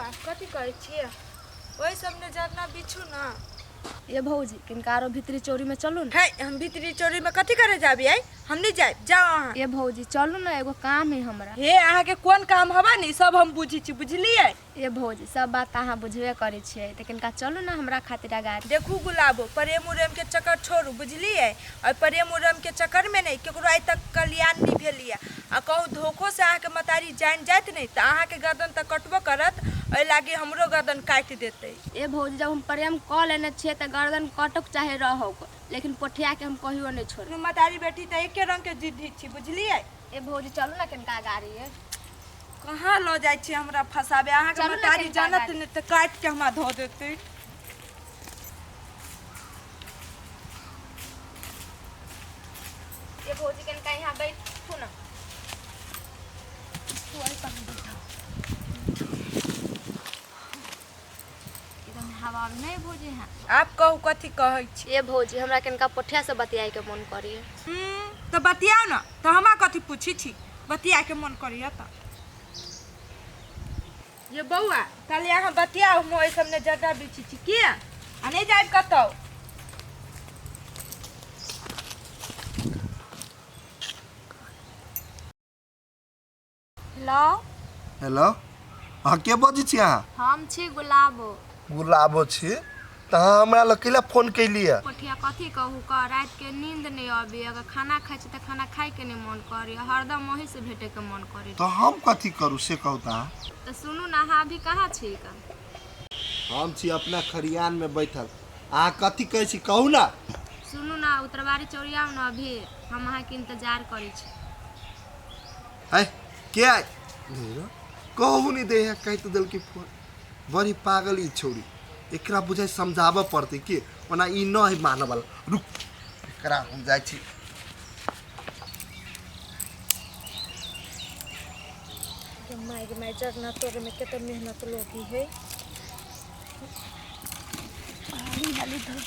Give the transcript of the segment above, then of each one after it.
बौआ कथी करै छियै? ओहि सबने जरना बिछू ना। ये भौजी किनका आरो भीतरी चोरी में चलू ना। है हम भीतरी चोरी में कथी करे जाबी आई? हम नहीं जाए, जाओ अहाँ। ये भौजी चलू ना, एगो काम है हमरा। हे अहाँ के कोन काम हवा नी सब हम बुझी छी, बुझलियै? ये भौजी सब बात अहाँ बुझबे करै छियै, तऽ किनका चलू ना हमरा खातिर अगाड़ी। देखू गुलाबो, प्रेम उरेम के चक्कर छोड़ू, बुझलियै? और प्रेम उरेम के चक्कर में नहीं केकरो आइ तक कल्याण नहीं भेलियै। आ कहूँ धोखो से अहाँके मतारी जानि जायत नहीं तऽ अहाँके गर्दन तऽ कटबो करत, एहि लागी हमरो गर्दन काटि देतै। ए भौजी जब हम प्रेम कऽ लेने छियै तऽ गर्दन कटक चाहे रहौक, लेकिन पोठिया के हम कहियो नहीं छोड़ब। दुनू मतारी बेटी तऽ एके रंग के जिद्दी छी, बुझलियै? ए भौजी चलू ना कनिका अगाड़ी। कहाँ लऽ जाइ छी हमरा फंसाबे? अहाँके चलू ने मतारी कनिका जानत अगाड़ी। नहि तऽ काटि के हमरा धऽ देतै। ए भौजी कनिका यहाँ बैठू ना। तू एहि पर बैठो। एकदम हवा में नहीं भौजी यहाँ। आब कहू कथी कहै छी? ए भौजी हमरा कनिका पोठिया से बतियाए के मन करैए। तऽ बतियाउ ने, तऽ हमरा कथी पूछी छी? बतियाए के मन करैए तऽ। ये बौआ ताले अहाँ बतियाउ, हम ओहि सबने जगह बिछी छी किया आ नहीं जायब कतौ। हेलो। हेलो, अहाँ के बजै छी? अहाँ? हम छी गुलाबो। गुलाबो छी तऽ अहाँ हमरा लग कैला फोन कैलियै? पोठिया कथी कहू, क राति के नींद नहीं अबैए, अगर खाना खाइ छी तऽ खाना खाइ के नहीं मन करैए, हरदम वहीं से भेटे के मन करैए। तऽ हम कथी करू से कहू तऽ अहाँ। तऽ सुनू ने, अहाँ अभी कहाँ छी? का हम छी अपना खरियान में बैठल। अहाँ कथी कहै छी कहू ना। सुनू ना, उतरबारी चौरियाउ ना, अभी हम अहाँके इंतजार करै छी। है के आय कहू नहीं दे है, कहि तऽ देलकै फोन। बड़ी पागल ई छौड़ी, एकरा बुझाइ समझाबऽ पड़तै कि ओना ई न है मानऽ वाला। रुक एकरा हम जाइ छी। माय गे माय, जरना तोड़े में कते मेहनत लोगी है। हाली हाली धर।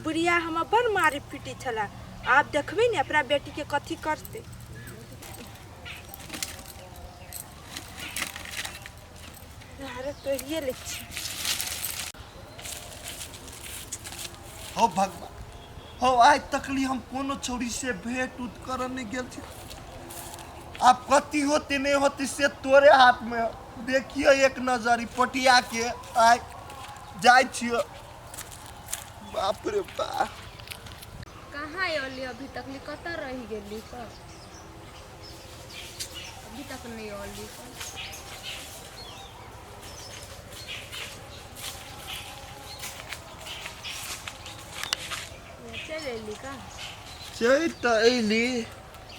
बुढ़िया हमर बड़ मारी पीटी छला, आब देखबै ने अपना बेटी के कथी करतै। अरे तोड़िए लै छी। हो भगवान हो, आइ तकली हम कोनो छौड़ी से भेंट उत करऽ नहीं गेल छी। आब कथी होते नहीं होते से तोरे हाथ में हो। देखियो एक नजर ई पटिया के, आइ जाइ छियो। बाप रे बाप। कहाँ अली अभी तक ली, कतऽ रहि गेली? क अभी तक नहीं अली। चलि अयली का? चलि तऽ अयली,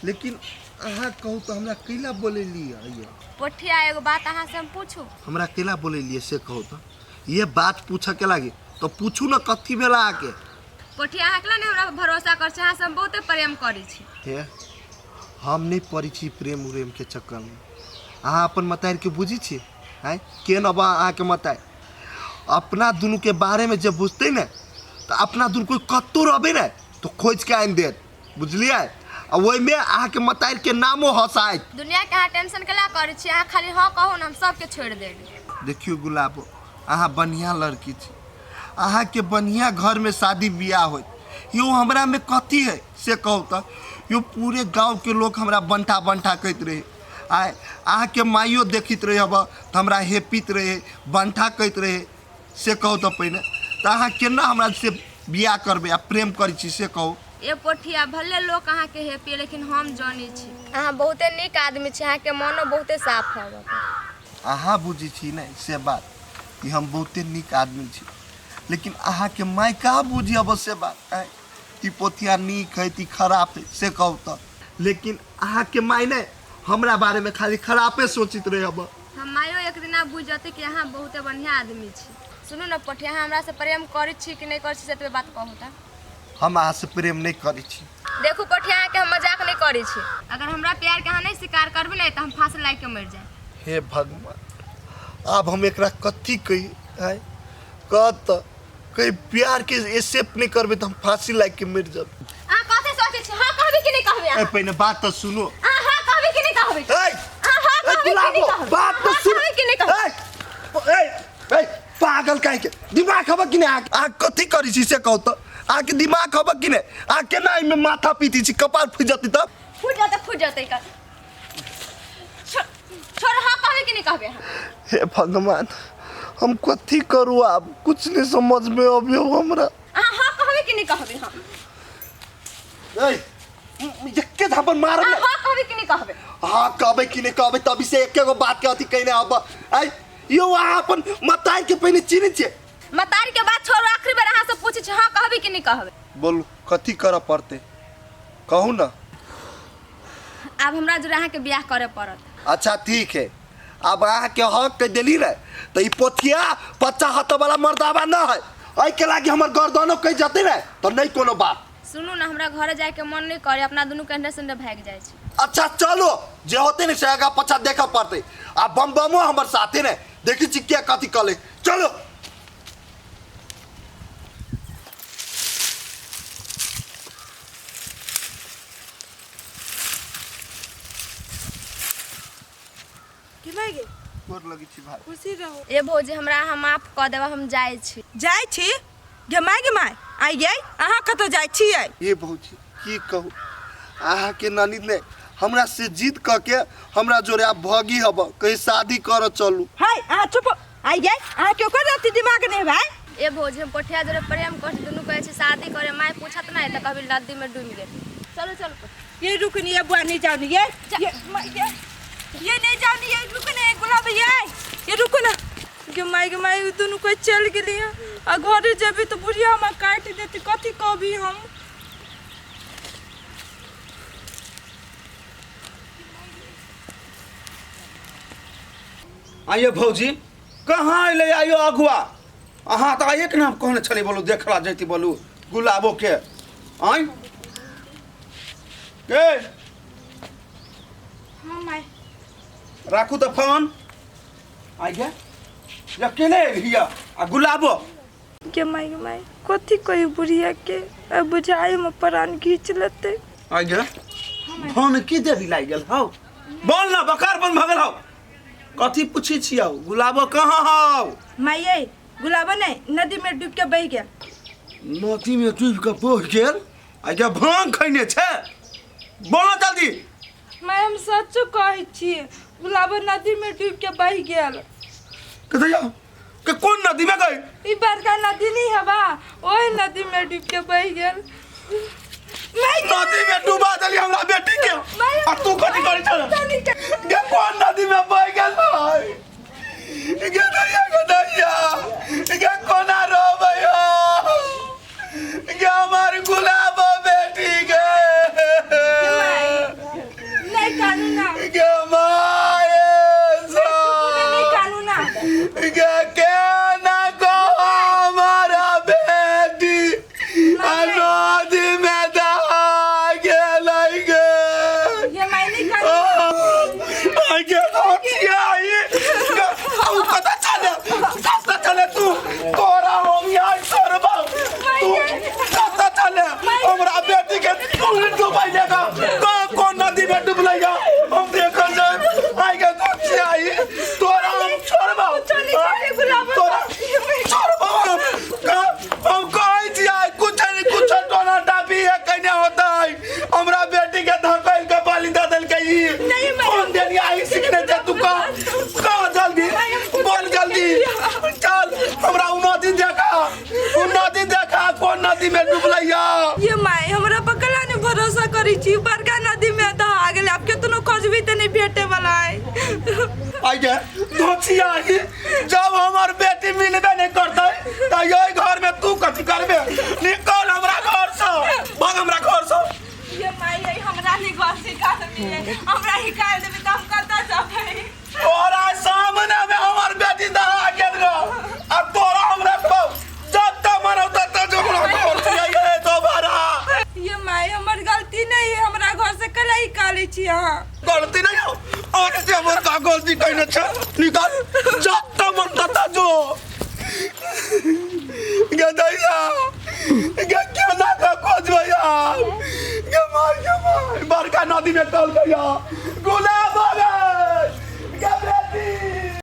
लेकिन अहाँ कहू तऽ हमरा कैला बोलेली अइए? पोठिया एगो बात अहाँ से हम पूछू? हमरा कैला बोलेलियै से कहू तऽ। ये बात पूछऽ के लागी तऽ पूछू ने, कथी भेल अहाँके? पोठिया अहाँ केला ने हमरा भरोसा कर छी, अहाँ से हम बहुते प्रेम करै छी। हे हम नहि पड़ै छी प्रेम उरेम के चक्करमे। अहाँ अपन मतारिके बुझै छी? आँय के न बा अहाँके मतारि अपना दुनूके बारेमे जब बुझतै ने तऽ अपना दुनू कोइ कतहु रहबै ने तऽ खोजिके आनि देत, बुझलियै? आ ओहिमे अहाँके मतारिके नामो हँसाइत। दुनिया के अहाँ टेंशन केला करै छी? अहाँ खाली हाँ कहू ने, हम सबके छोड़ि देब। देखियौ गुलाबो, अहाँ बढ़िआँ लड़की छी, अहाँके बढ़िआँ घरमे शादी बियाह होइत। यौ हमरामे कथी है से कहू तऽ? यौ पूरे गाँवके लोक हमरा बंठा बंठा कहैत रहै। आइ अहाँके माइयो देखैत रहै हब तऽ हमरा हेपित रहै, बंठा कहैत रहै। से कहू तऽ पहिने तऽ अहाँ केना हमरा से बियाह करबै आ प्रेम करै छी से कहू। ए पोठिया भले लोक अहाँके हेपी, लेकिन हम जानै छी अहाँ बहुते नीक आदमी छी, अहाँके मनो बहुते साफ हब। अहाँ बुझै छी ने से बात कि हम बहुते नीक आदमी छी, लेकिन अहाँके माय कहाँ बुझी अब से बात? आँय ती पोथिया नीक है ती खराब है से कहू तऽ। लेकिन अहाँके माय ने हमरा बारेमे खाली खरापे सोचित रहे अब। हम मायो एक दिना बुझि जेतै कि अहाँ बहुते बढ़िआँ आदमी छी। सुनू ने पोठिया, अहाँ हमरा से प्रेम करै छी कि नहि करै छी से एतबे बात कहू तऽ। हम अहाँ से प्रेम नहीं करै छी। देखू पोठिया, अहाँके हम मजाक नहीं करै छी। अगर हमरा प्यार के अहाँ नहीं स्वीकार करबै ने तऽ हम फांसी लागि के मरि जायब। हे भगवान, आब हम एकरा कथी कही? आँय कह तऽ कही, प्यार के एक्सेप्ट नहीं करबै तऽ हम फांसी लागि के मरि जाब। अहाँ कथी सोचै छी? हाँ कहबै कि नहीं कहबै? ए अहाँ पहिने बात तऽ सुनू। अहाँ हाँ कहबै कि नहीं कहबै? ए अहाँ हाँ ए कहबै। कहबै कि नहि गुलाबो कहबै? बात तो हाँ सुन। कहबै कि नहि कहबै? ए ए ए पागल काहे के दिमाग हबक कि नहि? अहाँ कथी करै छी से कहू तऽ, अहाँके दिमाग हबक कि नहि? अहाँ केना एहिमे माथा पीटी छी, कपार फुटि जेतै तब। फुट जेतै, फुट जेतै का। छोड़ छोड़, हाँ कहबै कि नहि कहबै अहाँ? हे भगवान, हम कथी करू आब, कुछ नहीं समझ में अबियो हमरा। अहाँ हाँ कहबै कि नहि कहबै? हाँ। ए एके झापड़ मारब अहाँ ने। हाँ कहबै कि नहि कहबै? हाँ कहबै कि नहि कहबै, तभी से एके गो बात के अथी कहिने अब आइ यौ, अहाँ अपन मताई के पहिने चिन्है छियै? मतारी के बात छोड़ू, आखिरी बेर अहाँ से पूछै छी, हाँ कहबै कि नहि कहबै? बोलू कथी करऽ पड़तै, कहू ना। आब हमरा जोड़े अहाँके बियाह करऽ पड़त। अच्छा ठीक है, अब अहाँके हक के देली ने तऽ ई पोथिया पच्चा हत वाला मर्दाबा न है, एहिके लागी हमर गर्दनो कहि जतै ने तऽ नहि कोनो बात। सुनू ने, हमरा घरे जाइके मन नहि करे, अपना दुनू के एंडे सेंडे भागि जाइ छी। अच्छा चलो, जे होते ने से आगा पछा देखऽ पड़तै, आ बम बमो हमर साथे ने देखी छी के कथी कले। चलो। की भए गेल? गोर लगै छी भाई। खुशी रहू। ए भौजी, हमरा अहाँ माफ कऽ देब, हम जाइ छी। जाइ छी? गे माय, गे माय, आइ गे, अहाँ कतऽ जाइ छियै? ए भौजी, की कहू, अहाँके ननद ने हमरा से जिद कऽ के हमरा जोरे आब भगी हब, कहीं शादी करऽ चलू। हाय, अहाँ चुप। आइ गे, अहाँके ओकर अथी दिमाग नहि भाई। ए भौजी, हम पोठिया जोड़े प्रेम कर, दुनू कहै छी शादी करे, माय पूछत नहि तऽ कभी नदी में डूबि गेल। चलू चलू। ये रुक नहीं, ये बुआ नहीं जाओ नहीं, ये ये ये ये नहीं जाओ नहीं, ये रुक नहीं गुलाब, ये ये रुको ना। गे माय, गे माय, दुनू कोई चल गेली आ घरे जेबी तो बुढ़िया हमरा काटि देती, कथी कहबी हम? आइए भौजी, कहाँ अयलै आइयो अगुआ? अहाँ तऽ एक नाम कहने छलै, बोलू देखला जैती, बोलू गुलाबो के आँय के। हाँ माय। राखू तऽ फोन। आइ गे, अकेले एलियै आ गुलाबो? गे माय, गे माय, कथी कही बुढ़िया के, आ बुझाइ में प्राण घींच लेतै। आइ गे, फोन की देरी लागि गेल हौ? बोल ना, बकार बंद भऽ गेल हौ। कथी पूछै छियौ, गुलाबो कहाँ हौ? माये, गुलाबो नहीं नदी में डूब के बह गेल। नदी में डूबि कऽ बहि गेल? आ गे, भांग खैने छै? बोल ना जल्दी। माय, हम सचो कहै छी, गुलाबो नदी में डूब के बह गेल। कतऽ जाओ के, कोन नदी में गई? ई बड़का नदी नहीं हवा, ओहि नदी में डूब के बह गेल। नदी में डुबा देली हमरा बेटी के, आ तू कथी करै छल गे? कोन नदी में बह गेल भाई? गे दैया, गे दैया, गे कोना रोबै हो गे हमर गुलाब बेटी गे? नहीं कानू ना। गे माए। नहीं कानू ना। गे केना को हमारा बेटी आ नदी में दहा गेलै गे? ये माय नहीं कानू। आगे रोटिया आई उ कता चले, कता चले तू? तोरा हम यहाँ करबा, तू कता चले? हमरा बेटी के तू डुबाई देगा। कौन नदी में डूबलै गा, हम देखल जाए। आगे रोटिया आई, तोरा हम छोड़बा, तोरा छोड़बा हम। हम कहै छियै कुछ नहीं, कुछ टोना टापी है कने होता है। हमरा बेटी के धकेल के पानी दे देलकै ई। कौन देलिया आई सीखने छै तू? कह, कह जल्दी, बोल जल्दी चल। हमरा उ नदी देखा, उ नदी देखा, कोन नदी में डूबलै या। ये माय, हमरा पर कला नहीं भरोसा करी छी? बड़का नदी में दहा गेल, आब केतनो खोजबी त नहीं भेटे वाला है। आइगे धोचिया, जब हमर बेटी मिलबे नहीं करतै त यही घर में तू कथी करबे? निकल हमरा घर से, भाग हमरा घर से। ये माय, ये हमरा नहीं घर से निकाल मिले, हमरा निकाल देबे त हम कतऽ जेबै? तोरा सामने में हमर बेटी दहा गेल रह आ तोरा हमरा को जब तक मन होता तब जो हमरा घर से आइए दोबारा। ये माय, हमर गलती नहीं है, हमरा घर से कला निकालै छी अहाँ। गलती नहीं हो और से हमर का गलती कहने छ? निकाल, जब तक मन तब जो। गे दैया गे, केना का खोजबै यार? गे माय, गे माय, बड़का नदी में टल गया।